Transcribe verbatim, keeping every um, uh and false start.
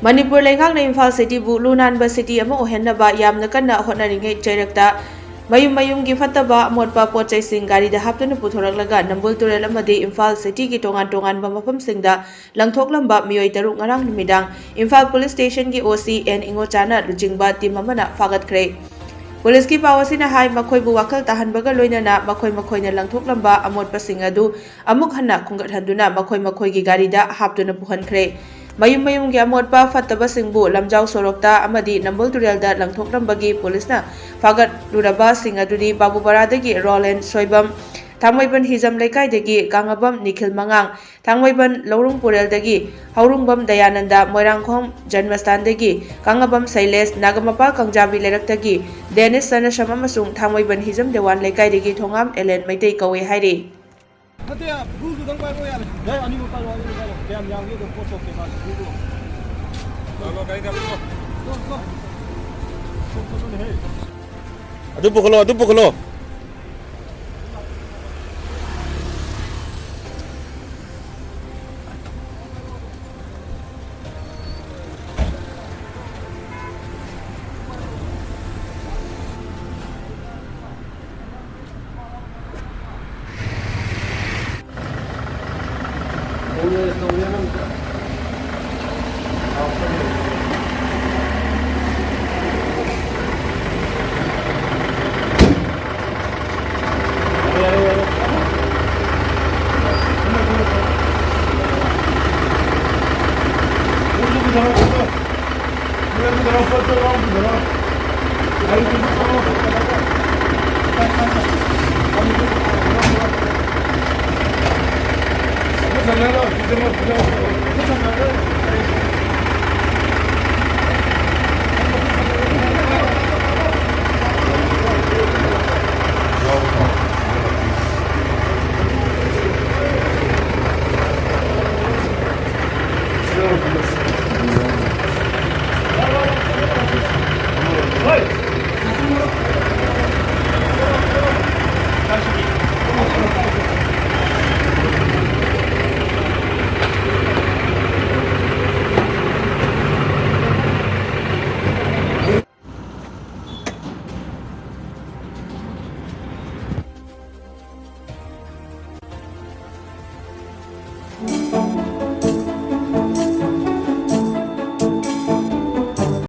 ꯃꯅꯤꯄꯨꯔ ꯂꯩꯉꯥꯛꯅ ꯏꯝꯐꯥꯜ ꯁꯤꯇꯤꯕꯨ ꯂꯨ ꯅꯥꯟꯕ ꯁꯤꯇꯤ ꯑꯃ ꯑꯣꯏꯍꯟꯅꯕ ꯌꯥꯝꯅ ꯀꯟꯅ ꯍꯣꯠꯅꯔꯤꯉꯩ ꯆꯩꯔꯛꯇ ꯃꯌꯨꯝ ꯃꯌꯨꯝꯒꯤ ꯐꯠꯇꯕ ꯑꯃꯣꯠꯄ ꯄꯣꯠ ꯆꯩꯁꯤꯡ ꯒꯥꯔꯤꯗ ꯍꯥꯞꯇꯨꯅ ꯄꯨꯊꯣꯔꯛꯂꯒ ꯅꯝꯕꯨꯜ ꯇꯨꯔꯦꯜ ꯑꯃꯗꯤ ꯏꯝꯐꯥꯜ ꯁꯤꯇꯤꯒꯤ ꯇꯣꯉꯥꯟ ꯇꯣꯉꯥꯟꯕ ꯃꯐꯝꯁꯤꯡꯗ ꯂꯪꯊꯣꯛꯂꯝꯕ ꯃꯤꯑꯣꯏ ꯇꯔꯨꯛ ꯉꯔꯥꯡ ꯅꯨꯃꯤꯗꯥꯡ ꯏꯝꯐꯥꯜ ꯄꯨꯂꯤꯁ ꯁ꯭ꯇꯦꯁꯟꯒꯤ ꯑꯣ ꯁꯤ ꯑꯦꯟ ꯏꯉꯣꯆꯥꯅ ꯂꯨꯆꯤꯡꯕ ꯇꯤꯝ ꯑꯃꯅ ꯐꯥꯒꯠꯈ꯭ꯔꯦ꯫ ꯄꯨꯂꯤꯁꯀꯤ ꯄꯥꯎ ꯑꯁꯤꯅ ꯍꯥꯏ, ꯃꯈꯣꯏꯕꯨ ꯋꯥꯈꯜ ꯇꯥꯍꯟꯕꯒ ꯂꯣꯏꯅꯅ ꯃꯈꯣꯏ ꯃꯈꯣꯏꯅ ꯂꯪꯊꯣꯛꯂꯝꯕ ꯑꯃꯣꯠꯄꯁꯤꯡ ꯑꯗꯨ ꯑꯃꯨꯛ ꯍꯟꯅ ꯈꯨꯟꯒꯠꯍꯟꯗꯨꯅ ꯃꯈꯣꯏ ꯃꯈꯣꯏꯒꯤ ꯒꯥꯔꯤꯗ ꯍꯥꯞꯇꯨꯅ ꯄꯨꯍꯟꯈ꯭ꯔꯦ꯫ ꯃꯌꯨꯝ ꯃꯌꯨꯝꯒꯤ ꯑꯃꯣꯠꯄ ꯐꯠꯇꯕꯁꯤꯡꯕꯨ ꯂꯝꯖꯥꯎ ꯁꯣꯔꯣꯛꯇ ꯑꯃꯗꯤ ꯅꯝꯕꯨꯜ ꯇꯨꯔꯦꯜꯗ ꯂꯪꯊꯣꯛꯂꯝꯕꯒꯤ ꯄꯨꯂꯤꯁꯅ ꯐꯥꯒꯠꯂꯨꯔꯕꯁꯤꯡ ꯑꯗꯨꯗꯤ ꯕꯥꯕꯨ ꯕꯔꯥꯗꯒꯤ ꯔꯣꯂꯦꯟ ꯁꯣꯏꯕꯝ, ꯊꯥꯡꯃꯩꯕꯟ ꯍꯤꯖꯝ ꯂꯩꯀꯥꯏꯗꯒꯤ ꯀꯥꯡꯉꯕꯝ ꯅꯤꯈꯤꯜ ꯃꯉꯥꯡ, ꯊꯥꯡꯃꯩꯕꯟ ꯂꯧꯔꯨꯡ ꯄꯨꯔꯦꯜꯗꯒꯤ ꯍꯧꯔꯨꯡꯕꯝ ꯗꯌꯥꯅꯟꯗ, ꯃꯣꯏꯔꯥꯡꯈꯣꯝ ꯖꯟꯃꯁꯊꯥꯟꯗꯒꯤ ꯀꯥꯡꯉꯕꯝ ꯁꯩꯂꯦꯁ, ꯅꯥꯒꯃꯄꯥꯜ ꯀꯥꯡꯖꯥꯕꯤ ꯂꯩꯔꯛꯇꯒꯤ ꯗꯦꯅꯤꯁ ꯁꯅꯥꯁꯝ ꯑꯃꯁꯨꯡ ꯊꯥꯡꯃꯩꯕꯟ ꯍꯤꯖꯝ ꯗꯦꯋꯥꯟ ꯂꯩꯀꯥꯏꯗꯒꯤ ꯊꯣꯉꯥꯝ ꯑꯦꯂꯦꯟ ꯃꯩꯇꯩ ꯀꯧꯏ ꯍꯥꯏꯔꯤ꯫ ꯅꯠꯇꯦ, ꯕ꯭ꯂꯨꯗꯨꯗꯪ ꯄꯥꯏꯔꯛꯑꯣ ꯌꯥꯔꯦ꯫ ꯌꯥꯏ, ꯑꯅꯤꯃꯛ ꯄꯥꯏꯔꯛꯑꯣ, ꯑꯅꯤꯃꯛ ꯄꯥꯏꯔꯛꯑꯣ꯫ ꯀꯌꯥꯝ ꯌꯥꯝꯒꯦ ꯑꯗꯨꯝ ꯄꯣꯠ ꯇꯧꯁꯦ, ꯃꯥꯁꯦ ꯕ꯭ꯂꯨꯗꯣ꯫ ꯂꯥꯛꯑꯣ, ꯂꯥꯛꯑꯣ, ꯒꯥꯔꯤ ꯊꯝꯃꯣ꯫ ꯂꯥꯛꯑꯣ, ꯂꯥꯛꯑꯣ꯫ ꯊꯣꯛ, ꯊꯣꯛꯂꯣꯅꯦꯍꯦ꯫ ꯑꯗꯨ ꯄꯨꯈꯠꯂꯣ, ꯑꯗꯨ ꯄꯨꯈꯠꯂꯣ꯫